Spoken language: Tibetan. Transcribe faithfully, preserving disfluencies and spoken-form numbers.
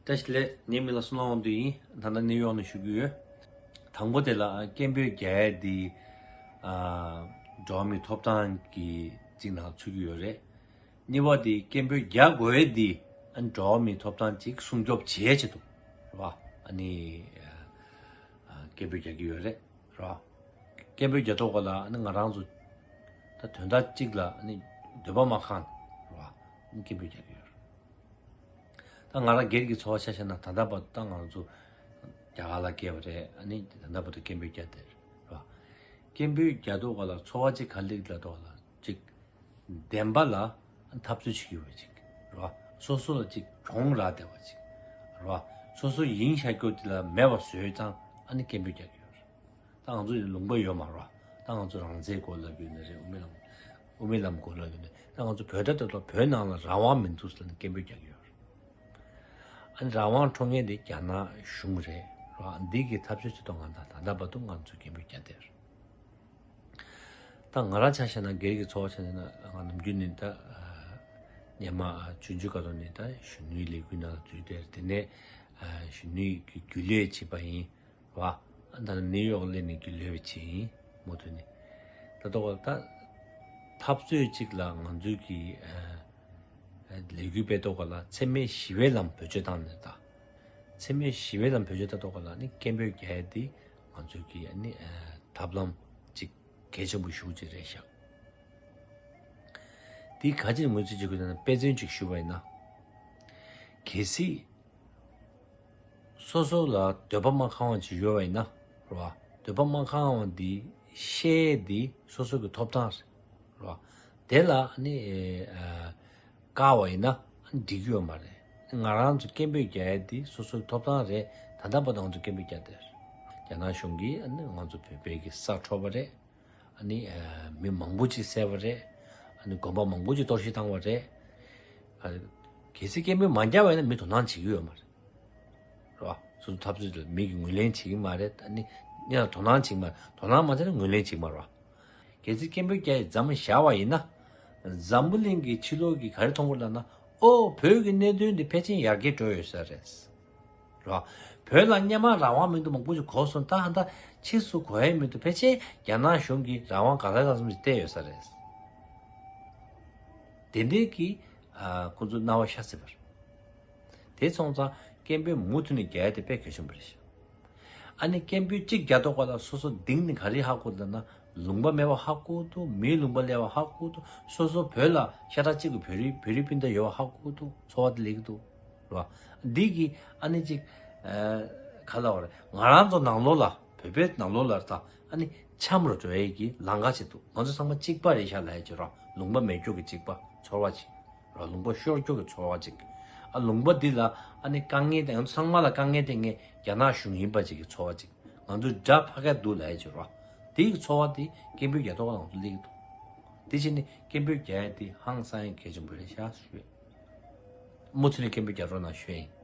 བཀྲ་ཤིས་བདེ་ལེགས། ངའི་མིང་ལ་བསོད་ནམས་དབང་འདུས་ཡིན། ད་ལྟ་ནིའུ་ཡོག་ནས་ཞུ་གི་ཡོད། དང་པོ་དེ་ལ་སྐད་འབོད་རྒྱག་ཡས་འདི། ཨ། འགྲོ་བ་མིའི་ཐོབ་ཐང་གི་རྩིས་ནང་ཚུད་ཀྱི་ཡོད་རེད། གཉིས་པ་དེ་སྐད་འབོད་རྒྱག་དགོས་ཡས་འདི། ཨ། འགྲོ་བ་མིའི་ཐོབ་ཐང་ཅིག་སྲུང་སྐྱོབ་བྱེད་ཆེད་དུ་རེད་བ། ཨ་ནི། ཨ། སྐད་འབོད་རྒྱག་གི་ཡོད་རེད། རེད་བ། སྐད་འབོད་རྒྱག་ཐོག་ག་ལ་ཨ་ནི་ང་རང་ཚོ་ད་དོན་དག་ཅིག་ལ་ཨ་ནི་འདོད་པ་མ་ཁེངས་རེད་བ། ཨ་ནི་སྐད་འབོད་རྒྱག་གི་ཡོད་རེད། ད་ང་རང་སྒེར་གྱི་ཚོར་བ་ཆ་བཞག་ན། ད་ལྟ་བར་དུ་ད་ང་རང་ཚོ་རྒྱ་གར་ལ་སྐྱེས་པ་རེད། ཨ་ནི་ད་ལྟ་བར་དུ་སྐད་འབོད་རྒྱག་བསྡད་རེད་བ། སྐད་འབོད་རྒྱག་ཐོག་ག་ལ་ཚོར་བ་ཅིག་ག་རེ་སླེབས་ལབ་ཐོག་ལ་ཅིག་བདེན་པ་ལ་འཐབ་རྩོད་བྱེད་ཀྱི་ཡོད་པ་ཅིག་རེད་བ། སོ་སོ་ལ་ཅིག་གྱོང་རག་བསྡད་པ་ཅིག་རེད་བ། སོ་སོ་ཡིན་ཤག་རྒྱུ་དེ་ལ་མེད་པ་བཟོས་ཙང་ཨ་ནི་སྐད་འབོད་རྒྱག་གི་ཡོད་རེད། ད་ང་ཚོ་ལུང་པ་ཡོད་མ་རེད་བ། ད་ང་ཚོ་རང་བཙན་སྐོར་ལབ་ཀྱི་ཡོད་ནི་རེད། དབུ་མའི་ལམ། དབུ་མའི་ལམ་སྐོར་ལབ་ཀྱི་ཡོད་ནི། ད་ང་ཚོ་བོད་ད་ལྟ་བོད་ནང་ལ་རང་དབང་མི་འདུག་ཟེར་ནས་སྐད་འབོད་རྒྱག་གི་ཡོད་རེད། ཨ་ནི་རང་དབང་འཕྲོག་མཁན་དེ་རྒྱ་ནག་གཞུང་རེད་བ། འདི་གི་འཐབ་རྩོད་བྱེད་དོ་ང་ད་ད་ལྟ་བར་དུ་ང་ཚོས་སྐད་འབོད་རྒྱག་བསྡད་རེད། ད་ང་རང་ཆ་བཞག་ན་སྒེར་གྱི་ཚོར་བ་ཆ་བཞག་ན། ང་ནམ་རྒྱུན་ནས་ད་ཉི་མ་ཆུང་ཆུང་སྐབས་ནས་ད་གཞོན་ནུའི་ལས་འགུལ་ནང་ལ་འཛུལ་བསྡད། དེ་ནས་གཞོན་ནུའི་རྒྱུན་ལས་བྱེད་པ་ཡིན་བ། ད་ནིའུ་ཡོག་སླེབས་ནས་རྒྱུན་ལས་བྱེད་ཡིན་མུ་མཐུད་ནས། ད་ལྟ་བར་ད་འཐབ་རྩོད་ཅིག་ལ་ང་ཚོའི་གི་ལས་འགུལ་སྤེལ་ཐོག་ག་ལ་འཚེ་མེད་ཞི་བའི་ལམ་བེད་སྤྱོད་བཏང་ནས། ད་འཚེ་མེད་ཞི་བའི་ལམ་བེད་སྤྱོད་བཏང་ཐོག་ག་ལ་ནི་སྐད་འབོད་རྒྱག་ཡས་དེ་ང་ཚོའི་གི་ཨ་ནི་ཐབས་ལམ་ཅིག་གལ་ཆེན་པོ་ཞེ་པོ་ཅིག་རེད་ཤག་དེ་ག་ཅིག་ངོས་འཛིན་བྱེད་དགོས་ན། དཔེ་མཚོན་ཅིག་ཞུ་བ་ཡིན་ན། གལ་སྲིད་སོ་སོ་ལ་འདོད་པ་མ་ཁེངས་པ་ཅིག་ཡོད་པ་ཡིན་ན་རེད་བ། འདོད་པ་མ་ཁེངས་པ་འདི་བཤད་ཡས་འདི་སོ་སོ་གི་ཐོབ་ཐང་རེད་བ། དེ་ལ་ཨ་ནི་ཨ་བཀག་པ་ཡིན་ན་ཨ་ནི་འགྲིག་གི་ཡོད་མ་རེད། ང་རང་ཚོ་སྐད་འབོད་རྒྱག་ཡས་འདི་སོ་སོའི་ཐོབ་ཐང་རེད། ད་ལྟ་བར་དུ་ང་ཚོ་སྐད་འབོད་རྒྱག་བསྡད་རེད། རྒྱ་ནག་གཞུང་གིས་ཨ་ནི་ང་ཚོ་བོད་པའི་གི་ས་འཕྲོག་པ་རེད། ཨ་ནི་ཨ་མི་མང་པོ་ཅིག་བསད་པ་རེད། ཨ་ནི་དགོན་པ་མང་པོ་ཅིག་གཏོར་བཤིག་བཏང་བ་རེད། ཨ། གལ་སྲིད་སྐད་འབོད་མ་རྒྱག་པ་ཡིན་ན་མི་དོ་སྣང་བྱེད་ཀྱི་ཡོད་མ་རེད། རེད་བ། སོ་སོ་འཐབ་རྩོད་དེ་ལ་མི་གིས་ངོས་ལེན་བྱེད་ཀྱི་མ་རེད། ཨ་ནི་མི་ལ་དོ་སྣང་བྱེད་ཀྱི་མ་རེད། དོ་སྣང་མ་བྱས་ན་ངོས་ལེན་བྱེད་ཀྱི་མ་རེད་བ། གལ་སྲིད་སྐད་འབོད་རྒྱག་ཡས་མཚམས་བཞག་པ་ཡིན་ན། འཛམ་བུ་གླིང་གི་ཕྱི་ལོགས་ཀྱིས་ག་རེ་མཐོང་གི་ཡོད་ལབ་ན། ཨོ། བོད་ཀྱི་གནད་དོན་འདི་ཕལ་ཆེར་ཡར་རྒྱས་འགྲོ་ཡོད་ས་རེད། རེད་བ། བོད་ལ་སྔོན་མ་རང་དབང་མི་འདུག་མང་པོ་ཞིག་གོ་སོང་། ད་ད་ཕྱིས་སུ་གོ་ཡས་མི་འདུག་ཕལ་ཆེར་རྒྱ་ནག་གཞུང་གིས་རང་དབང་གང་ལ་གང་འཚམ་ཞིག་སྤྲད་ཡོད་ས་རེད། དེ་འདྲའི་གི་ཨ་ཁོང་ཚོ་སྣང་བ་ཤར་སྲིད་པ་རེད། དེ་སོང་ཙང་སྐད་འབོད་མུ་མཐུད་ནས་རྒྱག་ཡ་དེ་དཔེ་གལ་ཆེན་པོ་རེད་ཤག་ཨ་ནི་སྐད་འབོད་གཅིག་རྒྱག་ཐོག་ག་ལ་སོ་སོ་གཏིང་ནས་ག་རེ་ཧ་གོ་འདུག་ན། ལུང་པ་མེད་པ་ཧ་གོ་འདུག་མིའི་ལུང་པ་སླེབས་པ་ཧ་གོ་འདུག་སོ་སོ་བོད་ལ་ཤ་ཁྲག་གཅིག་གི་བོད་རིགས་བོད་རིགས་སྤུན་ཟླ་ཡོད་པ་ཧ་གོ་འདུག་ཚོར་བ་དེ་སླེབས་ཀྱི་འདུག་རེད་བ། འདི་གི་ཨ་ནི་གཅིག་ཨ་ག་ལབ་དགོས་རེད། ང་རང་ཚོ་ནང་ལོགས་ལ། བོད་པའི་ནང་ལོགས་ལ་ད་ཨ་ནི་འཆམ་རུ་འགྲོ་ཡས་ཀྱི་ལམ་ཁ་ཅིག་འདུག་ང་ཚོ་ཚང་མ་གཅིག་པ་རེད་ཤག་ལབ་ཡས་ཅིག་རེད་བ། ལུང་པ་མེད་རྒྱུ་གི་གཅིག་པ་ཚོར་བ་ཅིག་རེད་བ། ལུང་པ་ཤོར་རྒྱུ་གི་ཚོར་བ་ཅིག་ཨ། ལུང་པ་འདི་ལ་ཨ་ནི་དཀའ་ངལ་དེ། ང་ཚོ་ཚང་མ་ལ་དཀའ་ངལ་དེ་ངས་རྒྱ་ནག་གཞུང་ཡིན་པ་ཅིག་གི་ཚོར་བ་ཅིག་ང་ཚོ་དགྲ་ཕ་གིར་འདུག་ལབ་ཡས་ཅིག་རེད་བ། དེ་གི་ཚོར་བ་དེ་སྐད་འབོད་རྒྱག་ཐོག་ལ་ང་ཚོ་སླེབས་ཀྱི་འདུག་དེ་བྱས་ནས་སྐད་འབོད་རྒྱག་ཡས་དེ་ཧང་སང་ཡས་གལ་ཆེན་པོ་རེད་ཤག་ཞུ་ཡས། མུ་མཐུད་ནས་སྐད་འབོད་རྒྱག་རོགས་གནང་ཞུ་ཡས་ཡིན།